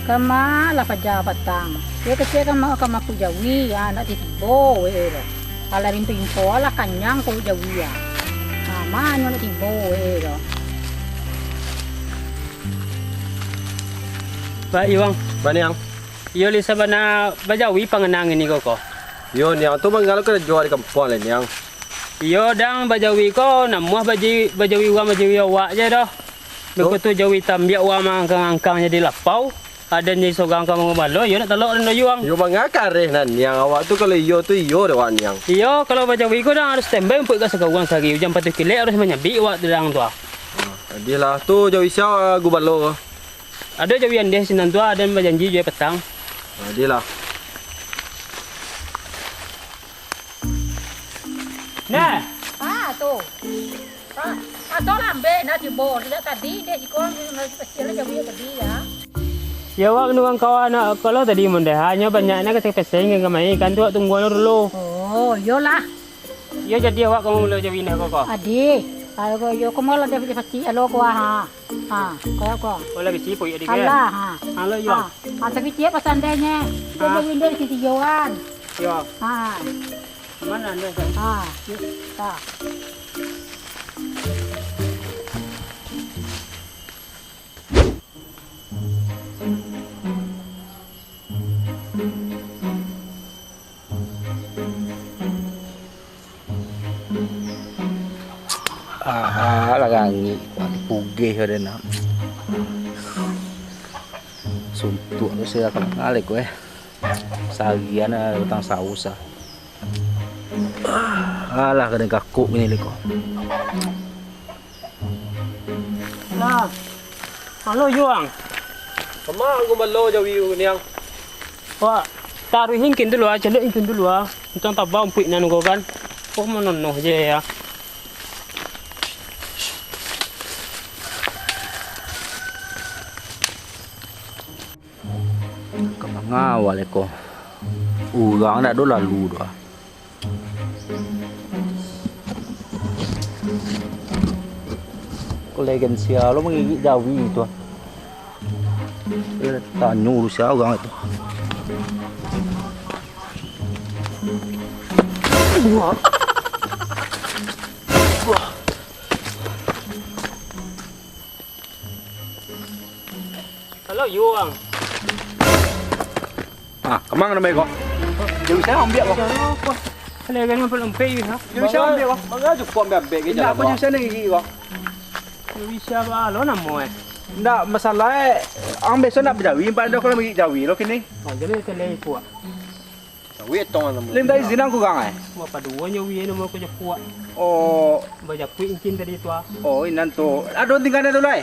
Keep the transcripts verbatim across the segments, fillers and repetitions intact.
Kama lah paja patang. Yo kecek kama, kama ku jawi, ha, nak tibo we doh. Alah rinto-rinto lah kanyang ko jawi, ha. Ha, mano nak tibo we doh. Baik, Yuang. Baniang. Iyo, Lisa bana bajawi panganang ini koko. Iyo, Niang tu mangalo karajo di kampuang lai, Niang. Iyo, dang bajawi ko, namuah baji-, bajawi urang bajawi awak je doh. Beko tu jawi tambiak urang mangangkang-angkang jadi lapau. Aden jadi sorang ka mangubalo, iyo nak talok den doh, Yuang. Iyo manga kareh nan, Niang, awak tu kalau iyo tu iyo dek awak, Niang. Iyo, kalau bajawi ko dang harus standby umpuik ka sagawang sari, ujan patuih kilek harus manyabik awak tu dang tu ah. Jadihlah, tu jawi sia, ah, gubalo ko? Ado jawi andeh sinan tu ah, aden bajanji jo patang. Jadihlah. Nah. Ah, tu. Ah, atau lah ambek nak tibo. Sejak tadi dek siko, kecil lah jawi tadi, ya. Ya, awak nurang kawan nak kalau tadi mun deh, hanyo banyak nak keseng-keseng ka kamari, kan tu awak tunggu anu dulu. Oh, iyolah. Iyo, jadi awak ka mamulo jawi nah, koko. Adi, kalau ko iyo, ko malah dia pacik-pacik alo ko, ha. Ha, ko ko. Oh, lagi sipuk ya, Dik, ya? Alah, ha. Halo, iyo. Ha, ha, tapi ciek pasandainyo. Ha. Dia window di sisi Johan. Iyo. Ha. Mana anda, San? Ha. Ha. Ah, ah, lah rangik, kuat pugeh ko den nak. Suntuak tu sia ka mangalek ko, eh. Saharian ah, patang saus ah. Alah, kadang kakuk ni liko. Lah. Halo, Yuang. Kama angku malo jawi niang? Wak, taruih ingkin dulu ah, caliak ingkin dulu ah. Untuang taba umpuik nan ko kan. Oh, manonoh je ya. Ka manga awak lai ko? Urang ndak ado lalu doh. Ko legen sia lo mangigik jawi tu. Eh, tanyo dulu sia urang tu. Wah. Wah. Halo, Yuang. Ah, kama nan bae ko? Jawi sia ambiak ko? Kalau kan mampir lempek, ha? Jawi sia ambiak ko? Manga cukup ambiak-ambiak ke jalan ko? Jawi sia nan gigi ko? Jawi sia ba lo namo, eh? Ndak masalah, eh. Ang biaso ndak bajawi, empat dah kalau mangigik jawi lo kini. Oh, jadi tadi kuat. Jawi tong anu. Lin tadi sinan kurang, eh? Cuma paduo nyo wie namo ko japuak. Oh. Bajapuik mungkin tadi tu ah. Oh, inan tu. Ado tinggalan tu lai.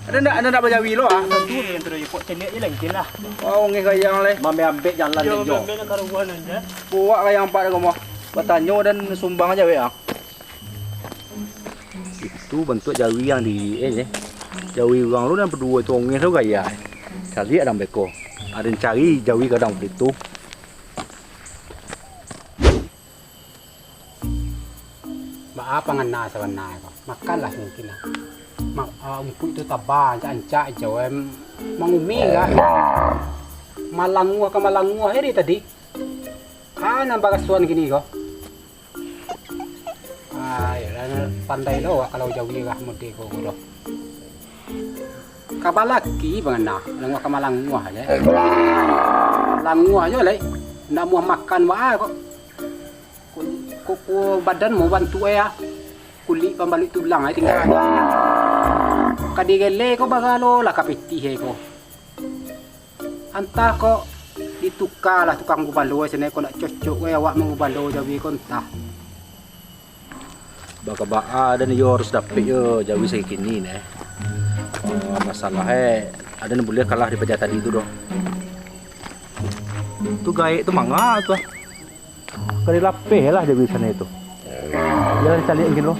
Ado ndak, ado ndak bajawi lo ah. Tentu yang tu japuak cendek je lah mungkin lah. Oh, ngeh kayang lai. Mambek-ambek jalan jo. Mambek nak karuan aja. Buak kayang empat ko mah. Batanyo dan sumbang aja weh ah. Itu bantuak jawi yang di, eh, jawi urang lo nan paduo tu ongeh lo gaya. Caliak dang beko. Aden cari jawi gadang palitu. Baa pangana sabana ko? Makanlah mungkin lah. Ma-, ah, umpuik tu taba, ancak-ancak jo, em, mangumi kah? Malanguah ka malanguah je dari tadi. Ah, nan barasuan kini ko. Ah, iyolah, pandai lo awak kalau jawi lah mode ko, ko doh. Kabalaki bangana, languah ka malanguah je. Languah je lai. Ndak muah makan wae kok. Ko, ko, ko badan mau bantuak e ah. Kulik pambaluik tulang ai tinggal. Ka digele ko bagalo lah ka pitih e ko. Antah kok ditukalah tukang gubalo sinan ko, ndak cocok weh awak manggubalo jawi ko antah. Baa-baa den yo harus dapek yo jawi sakini neh. Oh, masalah e, aden buliah kalah di paja tadi tu doh. Tu gaek tu manga tu ah. Ka dilapeh lah jawi sinan tu. Bialah dicaliak mungkin lo.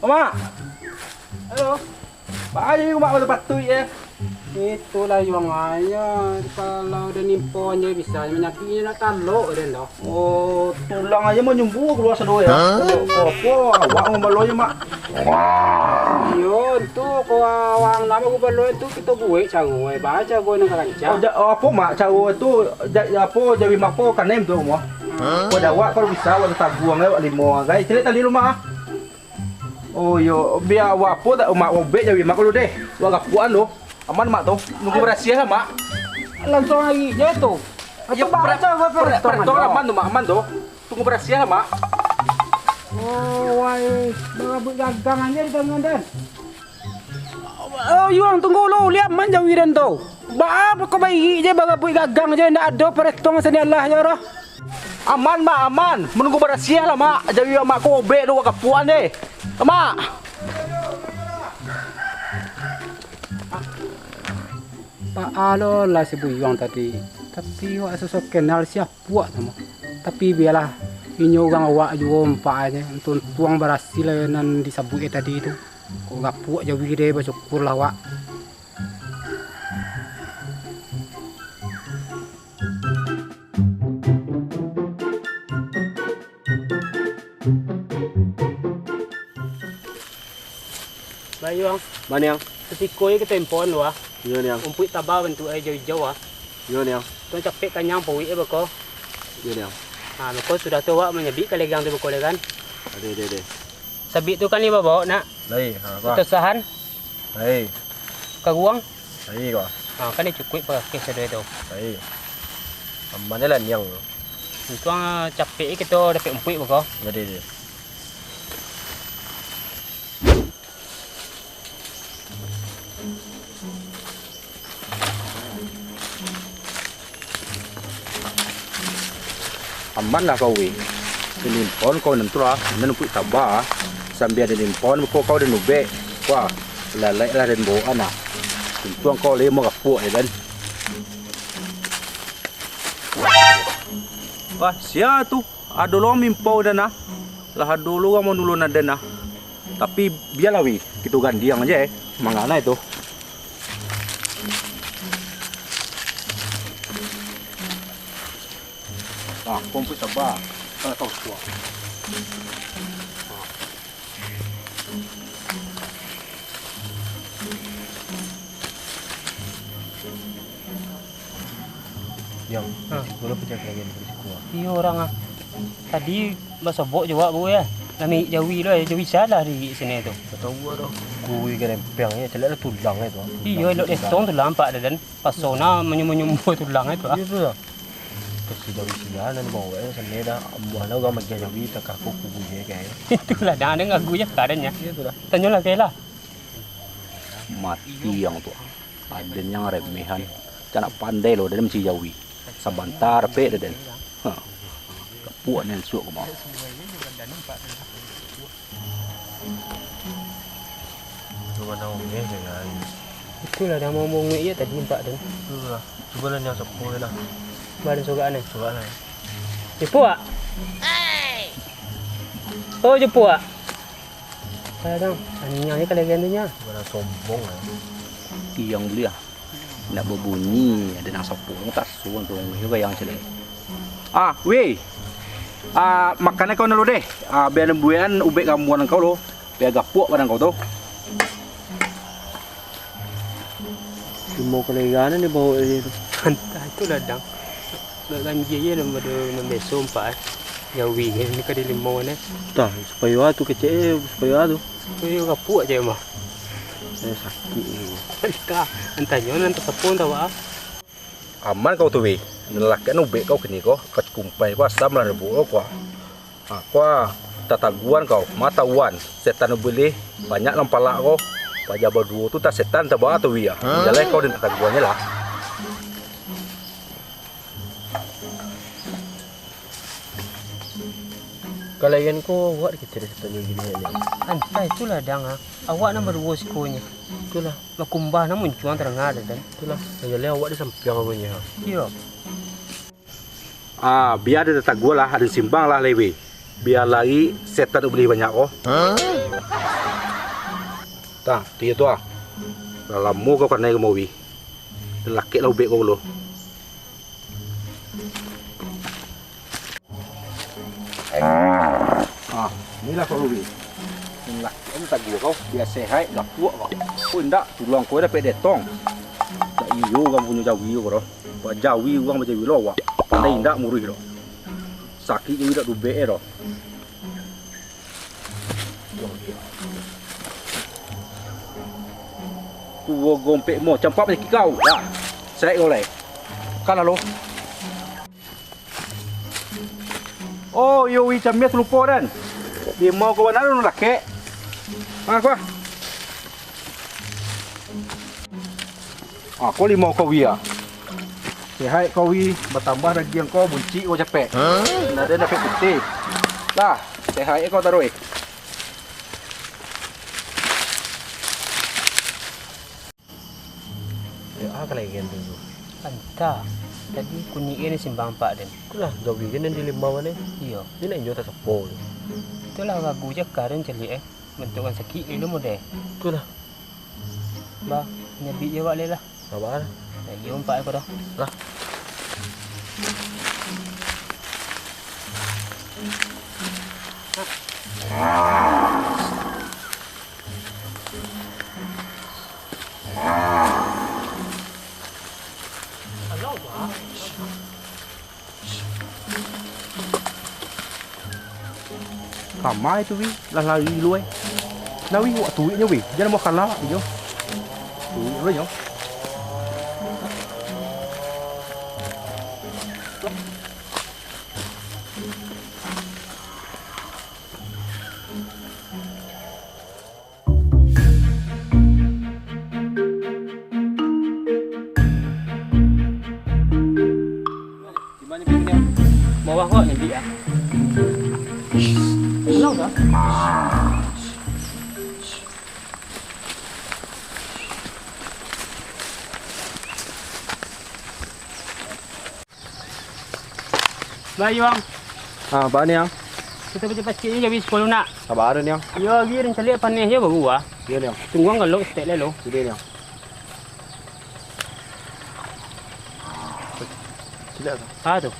Mak! Halo. Baa jawi mak patut-patuik e. Itulah Yuang ayo, kalau den impon je bisa, manyakik inyo nak talok den doh. Oh, tulang aja manyumbu kalua sado ya. Hah? Apo, awak ngumbaluanyo, Mak? Iyo, tu ko awak namo ngumbaluan tu kito buek caro, eh, ba caro nan ka rancak. Oh, ja-, oh, apo, Mak? Caro tu, ja-, apo, jawi Mak ko kanem tu, Mak? Hah? Ko dawak, kalau bisa, awak tataguang, awak limo, gai. Caliak tali lu, Mak. Oh, iyo, bia awak apo tak, Mak, ubek jawi Mak ko lu deh. Awak gapuakan tu. Aman, Mak, tu? Nunggu barasiah lah, Mak. Langsuang lagi je tu. Iyo, atau baca per-, per-, perhitungan perhitungan tu. Aman tu, Mak, aman tu. Tunggu barasiah lah, Mak. Oh, wai, barabuik gagang aja di tangan den. Oh, Yuang, tunggu lu, liek aman jawi den tu. Ba, pokok baik je barabuik gagang je, ndak ado perhitungan sani alah je roh. Aman, Mak, aman. Menunggu barasiah lah, Mak. Jawi Mak ko ubek tu, awak gapuakan deh. Mak. Pak alo lah si Buyuang tadi, tapi awak sosok kenal siapo awak tu mah. Tapi bialah, inyo urang awak juo ampek aje, untuang barasiah nan disabuik tadi tu. Kok gapuak jawi deh, basyukurlah awak. Bayuang. Maniang. Sasiko je kito impon lu ah. Iyo, Niang. Umpuik taba bantuak ijau-ijau ah. Iyo, Niang. Tuang capek kanyang pauik beko. Iyo, Niang. Ha, beko sudah tu awak manyabik kalegang tu beko deh kan. Ade, ade, ade. Sabik tu kan limo baok nak. Lai, ha, apa? Atosahan. Lai. Karuang. Lai, apa? Ha, kan dia cukuik pakai sadoi tu. Lai. Aman lah niang tu. Untuang capek kito dapek umpuik beko. Ade, ade. Aman lah kau, weh. Nimpon kau nan tu lah, nan umpuik taba. Sambia nimpon, muko kau den ubek. Wah, lalai lah den bawaan lah. Untuang kau limo gapuak, ya kan? Wah, sia tu? Ado lo mimpau den ah. Lah ado lo urang manulun aden ah. Tapi bialah wih, kito gandiang aja eh. Mangana itu. Ah, pompi taba. Kalau kau suak. Yang, ha. Cubo lah pacah karajo di siko ah. Iyo urang ah. Tadi basobok jo awak, Bu, ya. Lah mairik jawi lo, jawi salah di siko tu. Tahu awak doh. Kui garempiang ni, caliak lah tulang tu. Iyo, elok detong tulang, Pak Dadan. Paso na manyumbo-nyumbo tulang tu ah. Iyo tu lah. Kasi jawi sia nan bawa eh, sampai dah amuah lah urang magiah jawi, takah ko kubu je kan. Itulah, dah dengar gagu je keadaannya. Iyo tu lah. Tanyolah ke lah. Mati yang tu. Aden yang remehan. Cak nak pandai lo, den mesti jawi. Sabanta dapek den. Ha. Kapuak nan suak ko mah. Itu mana ungeh dengan. Itulah dah mau mungek je tadi empat tu. Itulah. Cubalah yang sapo je lah. Badan sogak ni. Sogak lah. Jepuk ah. Oh, jepuk ah. Kadang, aniang je kalau gantinya. Cubalah sombong lah. Tiang beli ah. Nak babunyi, ado nan sapo, tasu tu, iyo gayang cilik. Ah, weh. Ah, makan kau dulu deh. Ah, bia buekan ubek gamuan kau lo. Bia gapuak badan kau tu. Limau kalegaan ni bawa dia tu. Antah itulah dang. Gak ganjia je nama dia membeso empat eh. Jawi kan ni ka di limau ni. Tah, supayo ah tu kecek eh, supayo ah tu. Supayo gapuak je mah. Eh, sakik ni. Antah, antahnyo nan tasapo antah awak ah. Aman kau tu weh. Nan lakek nan ubek kau kini ko, ka kumpai ko asam lah nebuk lo ko. Ha, ko tataguan kau, mataguan. Setan ubilih banyak nan palak ko. Paja baduo tu tak setan tabaa tu weh ah. Jalai kau den tataguan je lah. Kalayan ko awak dikecek setan jo gini ni. Antah itulah dang ah. Awak nan baduo sikonyo. Itulah. Bakumbah nan muncuang taranga dah dan. Itulah. Jalai awak di sampiang amunyo. Iyo. Ah, bia den tataguan lah, aden simbang lah lai weh. Bia lai setan ubilih banyak ko. Tah, tu iyo tu ah. Lah lamo kau kanai ka mawi. Lakek lah ubek ko lo. Ah, inilah kau Lui. Lakek ni taguah kau, biar sehat, gapuak kau. Kau indak, tulang kau dapek detong. Dak iyo urang punyo jawi ko doh. Bajawi urang bajawi lo awak. Pandai indak muruih doh. Sakik jawi dak dubek e doh. Tuo gompek mo, campak panyakik kau. Dah, saik kau lai. Kalah lo. Oh, iyo, wi, camiah talupo, den. Limau kau bana tu lakek. Ah, kau. Ah, kau limau kau, wi, ah. Sehat kau, wi, batambah dagiang kau, buncik kau capek. Nah, den dapek pitih. Lah, sehat kau taruih. Yo, ah, kalai gen tu. Antah. Tadi kunik gen simbang pak den. Itulah, jawi gen nan di limau ni. Iyo. Dia nak inyo tak sepo tu. Itulah ragu je ka den caliak, eh. Bantuak urang sakik dulu model. Itulah. Bah, nyabik je awak lai lah. Sabar. Lagi umpak aku dah. Lah. Kama itu, wi, lah lari lu, eh. Nah, wi, wak tuiknyo, wi. Jan mau kalah, wi, yo. Tuik lu, yo. Mawah kok nyabik ah. Alah dah. Bayu, Ang. Ah, baa ni, Ang? Kito pacik-paciknyo jawi siko lu nak. Sabar ni, Ang. Iyo, agi den caliak paneh jo baru ah. Iyo ni, Ang. Tunggu ang galok saketek lai lo. Iyo ni, Ang. Caliak tu. Ha tu.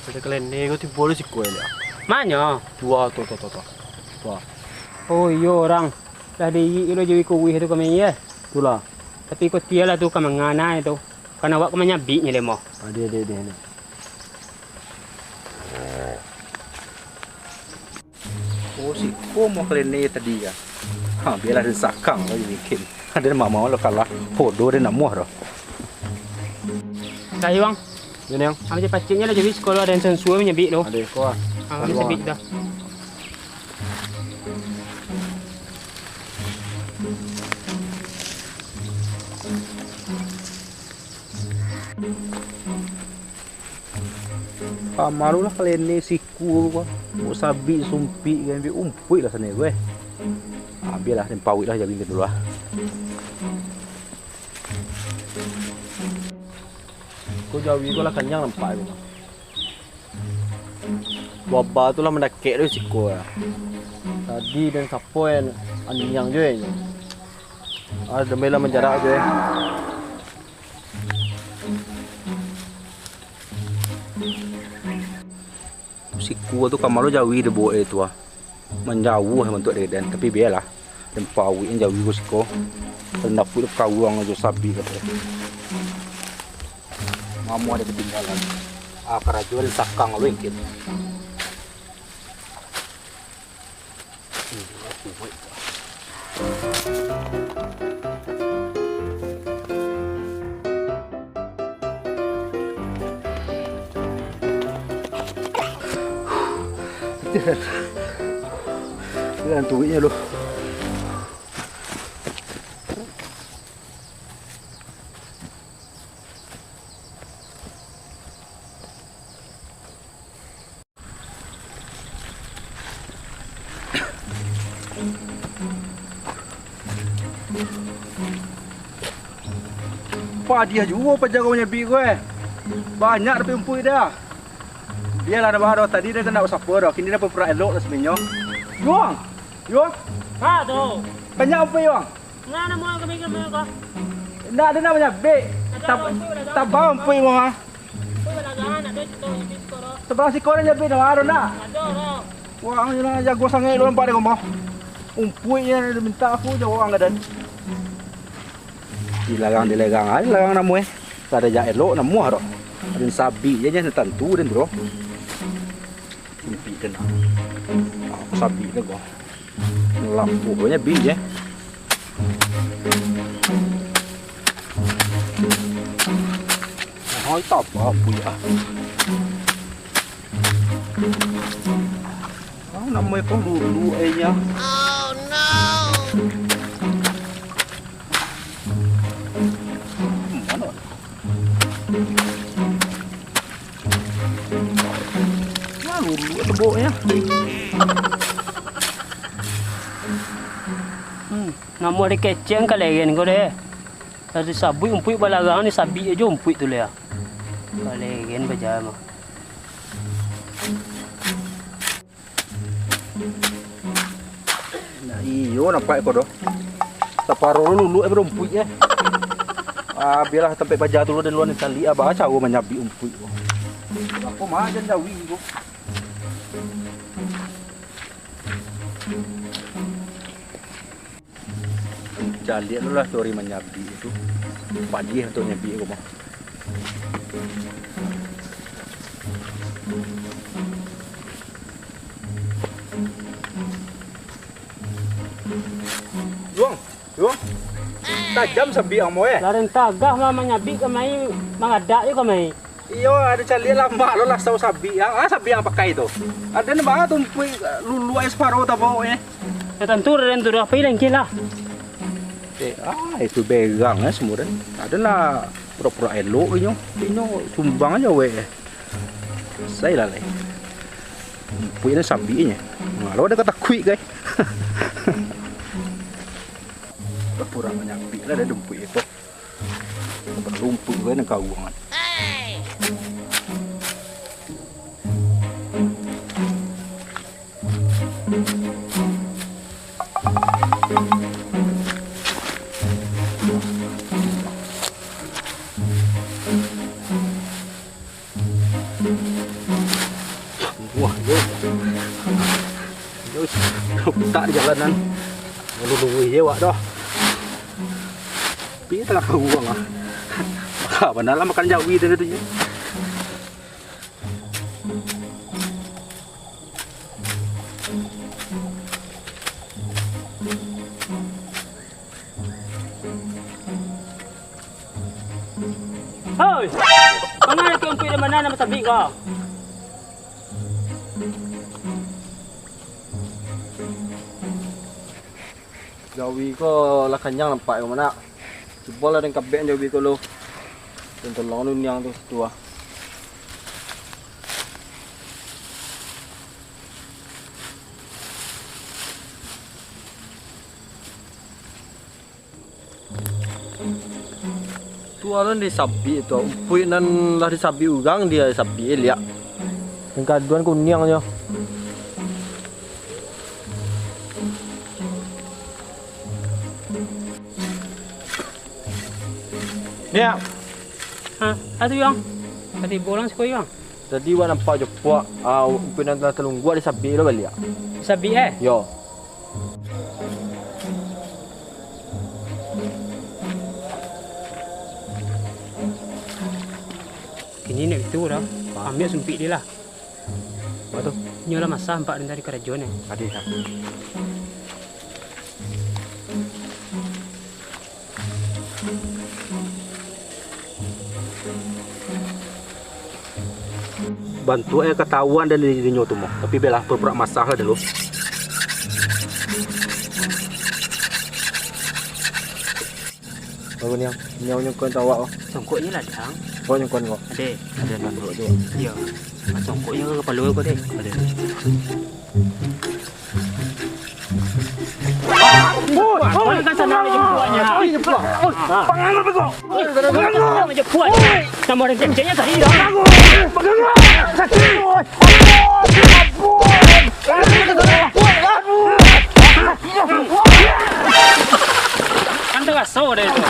Ado kalene ko tibo di siko lai, Ang. Manyo? Tu ah, tu, tu, tu, tu. Tu ah. Oh iyo, urang. Lah diirik lo jawi kuwih tu kami, yo. Itulah. Tapi ko tialah tu ka mangana tu. Kan awak ka manyabiknyo lai mah. Ade, ade, ade, ade. Oh, siko mah kalene tadi ka. Ha, bialah den sakang lo dibikin. Ado mama lo kalah. Podo den namuah doh. Dah, Iwang. Yo, Niang. Ambo paciknyo lah, jadi siko lo ado nan sansua manyabik tu. Ado ko ah. Ah, ambo sabik dah. Pamalu lah kalene siku ko. Mau sabik, sumpik, ambiak umpuik lah sano ko, eh. Ah, bialah, den pauik lah jawi ko dulu lah. Ko jawi ko lah kanyang nampak ko. Wabah tu lah mandakek tu siko lah. Tadi den sapo an aniang jo inyo. Ah, demi lah manjarak jo, eh. Siko tu ka ma lo jawi dibaok e tu ah. Manjauah bantuak dari den, tapi bialah. Den pauik an jawi ko siko. Kalau dapuik tu kauang jo sabik kato. Mamo ado katinggalan. Ah, karajo den sakang lo engkin. Jangan tuiknya lu. Padiah juo paja ko manyabik ko, eh. Banyak dapek umpuik dah. Bialah, dah bah doh, tadi dah kena basapa doh. Kini dah baparak elok dah sebenarnyo. Yuang! Yuang! Ha, tu. Banyak umpuik, Yuang? Nah, namo kami kami ko. Ndak ado nak manyabik. Tab-, tabang umpuik mah. Sabalah siko den nyabik tu, ado ndak? Wah, ang ni lah jago sangaik tu nampak dek ko mah. Umpuiknyo dimintak aku jo urang ka den. Dilarang, dilarang ai, larang namuah. Kada jak elok namuah doh. Aden sabik je nyo tantu den tu doh. Umpuik den ah. Ah, sabik den ko. Lampuahnyo bih je. Oh, itu apa, Bu, ya? Ah, namuah ko dulu, eh, ya. Mana? Nah, dulu teboknyo. Hmm, namuah dikecek ka leren ko deh. Tadi sabuik umpuik balarang, ni sabik ajo umpuik tu leh. Ka leren bajalan mah. Nah, iyo, nampak ko doh. Saparo luluk eh, barumpuik eh. Ah, bialah tampek paja tu lo, di lua ni tali, ah, baa caro manyabik umpuik ko. Bako majan jawi ko. Caliak lo lah, cari manyabik tu. Padiah untuak nyabik ko mah. Juang, Juang. Tajam sabik ang mo, eh. Larang tagah mah manyabik kamai, mangadak jo kamai. Iyo, ado caliak lamak lo lah, sau sabik ang. Ah, sabik ang pakai tu. Ado ni baa tumpuik luluak saparo tabok, eh. Yo tantu den tu doh, pai lengkeh lah. Eh, ah, itu berang, eh, semua den. Ado lah pura-pura elok inyo. Inyo sumbang ajo weh. Sai lah lai. Umpuik ni sabiknyo. Nah, lo ado katakuik, guys. Pura-pura manyabik lah dari umpuik itu. Lumpuik gue nan karuangan. Wah, yo. Yo, tak di jalanan. Lalu luwih je wak doh. Pi tangah uang ah. Ah, bana lah makan jawi tadi tu je. Hoi! Manga kau umpuik dari ma nan basabik ko? Jawi ko lah kanyang nampak ko, Manak. Cubolah den kabek jawi ko lo. Den tolong niniang tu situ ah. Tu alun disabik tu, umpuik nan lah disabik urang, dia sabik liak. Nan kaduan kuniang nyo. Niak. Ha, atu yang. Tadi bolang siko yang. Jadi, wak nampak jo puak, ah, umpuik nan lah talungguak disabik lo baliak. Disabik, eh? Yo. Kini nak itu dah. Ambiak sumpik dia lah. Apa tu? Nyo lah masak ampak dari karajo ni. Adi, ha. Bantuak e katahuan dari dinyo tu mah. Tapi bela pura-pura masak lah dulu. Baru ni, ni nyongkon tawak oh. Songkok ni lah, Dang. Oh, nyongkon kok. Ade. Ade nanduk tu. Iya. Songkok ni ke kepala kau deh. Ade. Oi, oi, kan sana aja buahnya. Oi, cepat. Oi, pangan apa kau? Oi, pangan apa? Aja buah. Sama orang cengcengnya tadi dah. Pegang. Sakit. Kan terasa deh itu.